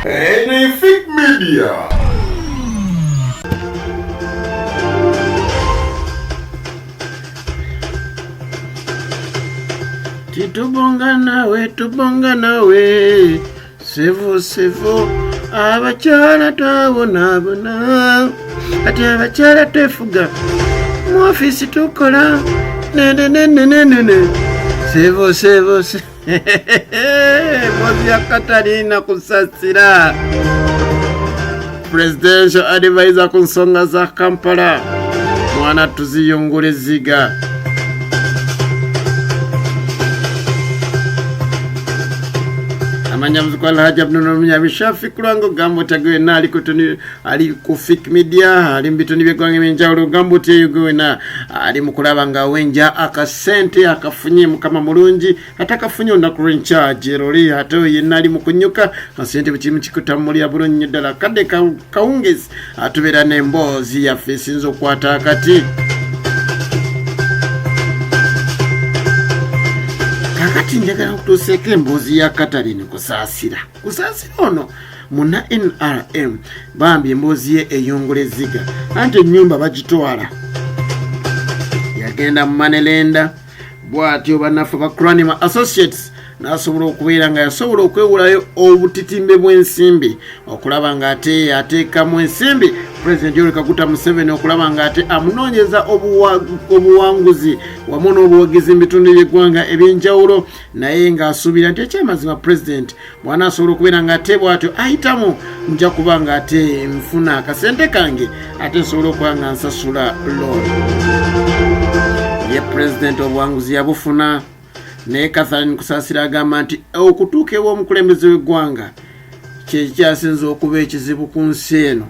Anything Media. Titubonga nawe, tubonga nawe, sevo sevo, abakyala twabonabona, ati abakyala twefuga, mu ofiisi tukola, nenenenenene, sevo sevo se Mbozi ya Katarina Kusasira, presidential advisor ku nsonga za Kampala, mwana tuziyungula ezziga. Amanya muzikwa Alhaji Abdul Munyabi Shafi Kulwango gamba otya gwe wenna ali ku tuni ali ku Fik Media ali mu bituni by'eggwanga eby'enjawulo gamba otya eyo gwe wenna ali mu kulaba nga awenja akasente akafunye Mukama mulungi ate akafunye olunaku lw'enkya gyeroli ate oyo yenna ali mu kunyuka asente bwe kirimu kikutamulira bulungi nnyo ddala kadde kawungezi atubeera n'emboozi yaffe esinza okukwata akati. Kakati njagala nkutuuseeko emboozi ya Katalini Kusaasira. Kusaasira ono muna NRM bambi emboozi ye eyungula ezziga anti ennyumba bagitwala yagenda mu manelenda bw'atyo bannaffe ba Cranima Associates n'asobola okubeera nga yasobola okwewolayo obutitimbe bw'ensimbi okulaba ng'ate ateekamu ensimbi Pulezidenti Yoweri Kaguta Museveni okulaba ng'ate amunoonyeza obuwanguzi wamu n'obuwagizi mu bitundu by'eggwanga eby'enjawulo naye ng'asuubira nti ekyamazima pulezidenti bw'anaasobola okubeera ng'ate bw'atyo ayitamu nja kuba ng'ate nfuna akasente kange ate nsobola okuba nga nsasula loan. Ye pulezidenti obuwanguzi yabufuna naye Catherine Kusasira agamba nti okutuuka ew'omukulembeze w'eggwanga kyekyasinze okuba ekizibu ku nsi eno.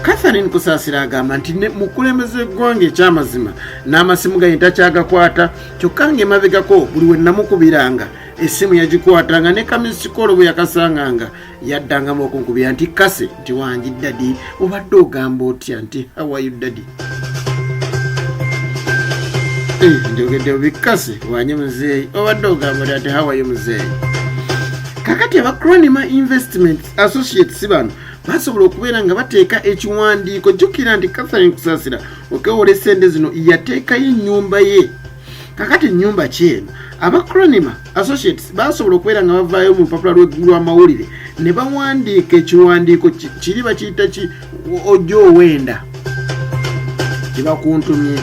Catherine Kusasira agamba nti mukulembeze w'eggwanga ekyamazima n'amasimu gaye takyagakwata kyokka ng'emabegako buli we namukubiranga essimu yagikwatanga ne kamisikolo bwe yakasanganga yaddangamu okunkubira nti kase nti wangi dadi obadde ogamba otya nti how are you dadi eh, njogedde bikase wanye muzeeyi obadde ogamba otya nti how are you muzeeyi. Kakati aba Cronima Investment Associates bano basobola okubeera nga bateeka ekiwandiiko. Jjukira nti Catherine Kusasira okwewola essente zino yateekayo ennyumba ye. Kakati ennyumba ki eno? Aba Cronima Associates basobola okubeera nga bavaayo mu lupapula lw'amawulire ne bawandiika ekiwandiiko kiri bakiyita ki ojja owenda kibakuntumye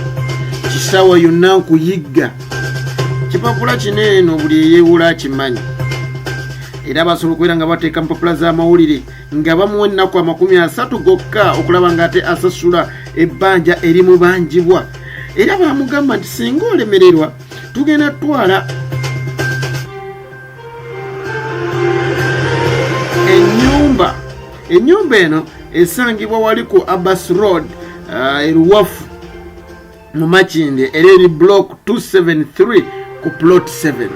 kisawa yonna nkuyigga kipapula kino eno buli eyeewula akimanyi era basobola okubeera nga bateeka mu mpapula z'amawulire nga bamuwa ennaku 30 gokka okulaba nga ate asasula ebbanja erimubanjibwa era bamugamba nti singa olemererwa tugenda tutwala ennyumba. Ennyumba eno esangibwa wali ku Abbas Road, eruwafu mu Makindye era eri block 273 ku plot 7.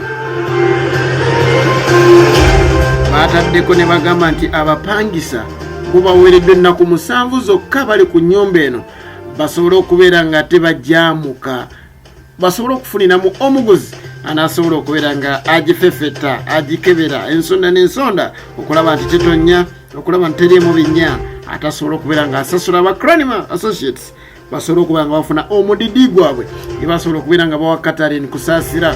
Baataddeko ne bagamba nti abapangisa bo baweereddwa ennaku 7 zokka bali ku nnyumba eno basobole okubeera nga tebajaamuka basobole okufuniramu omuguzi anaasobola okubeera nga agifefeta agikebera ensonda n'ensonda okulaba nti tetonnya okulaba nti teriimu binnya ate asobola okubeera nga asasula aba Cranima Associates basobole okuba nga bafuna omudidi gwabwe ne basobola okubeera nga bawa Catherine Kusaasira.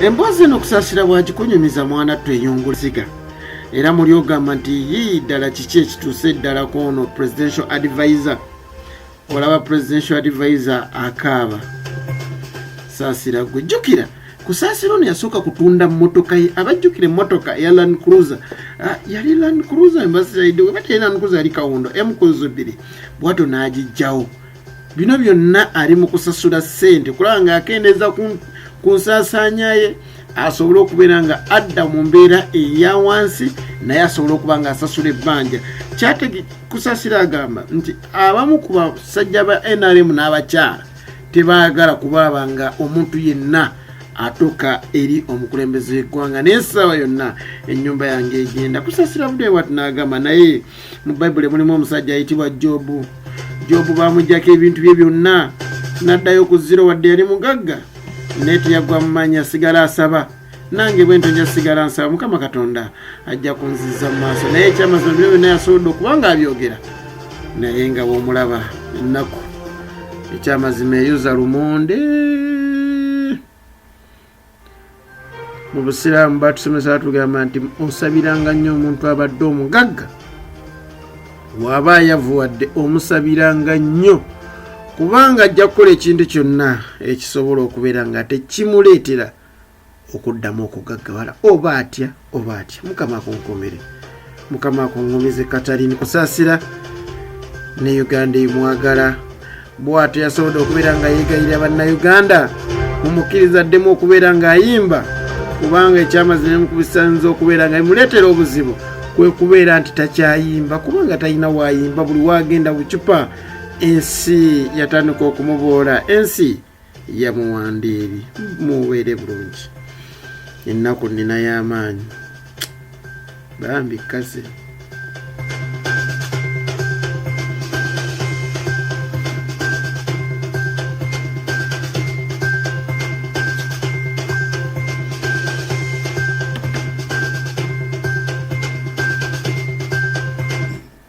Emboozi eno Kusaasira bw'agikunyumiza mwana tweyunguziga era muli ogamba nti yii ddala kiki ekituuse ddala ku ono presidential advisor. Olaba presidential advisor akaaba Saasira gwe jjukira Kusaasira ono yasooka kutunda mmotoka ye. Abajjukira emmotoka eya Land Cruiser, yali Land Cruiser embasiraidde weba teyali Land Cruiser yali kawundo emukuzo bbiri bwatyo n'agijjawo. Bino byonna ali mu kusasula ssente kulaba ng'akendeeza ku nsaasaanya ye asobole okubeera nga adda mu mbeera eya wansi naye asobole okuba nga asasula ebbanja. Kyategi Kusasira agamba nti abamu ku basajja ba NRM n'abakyala tebaagala kubaaba nga omuntu yenna atuuka eri omukulembeze w'eggwanga n'essaawa yonna ennyumba yange egenda. Kusasira budde bwati n'agamba naye mu Bayibuli mulimu omusajja ayitibwa Jobu. Jobu bamuggyako ebintu bye byonna N'addayo ku ziro, wadde yali mugagga naye teyagwa mu maanyi, asigala asaba. Nange bwentyo nja sigala nsaba, Mukama Katonda ajja kunziza mu maaso. Naye ekyamazima, bino byonna yasobodde okuba nga abyogera, naye nga bwomulaba ennaku, ekyamazima eyoza lumonde. Mu Busiraamu batusomesa, batugamba nti osabiranga nnyo omuntu abadde omugagga, waba ayavuwadde omusabiranga nnyo, kubanga ajja kukola ekintu kyonna ekisobola okubeera nga tekimuleetera okuddamu okugaggawala, oba atya oba atya. Mukama akunkumire, Mukama akungumize. Katarini Kusaasira ne Uganda emwagala. Bwatyo yasobodde okubeera nga yeegayirira Bannayuganda mumukkiriza addemu okubeera ng'ayimba, kubanga ekyamazima emukubisanza okubeera nga emuleetera obuzibu kwe kubeera nti takyayimba, kubanga talina waayimba. Buli waagenda bucupa, ensi yatandika okumuboola, ensi yamuwanda eri. Mubeere bulungi, ennaku nnina y'amaanyi bambi kaze.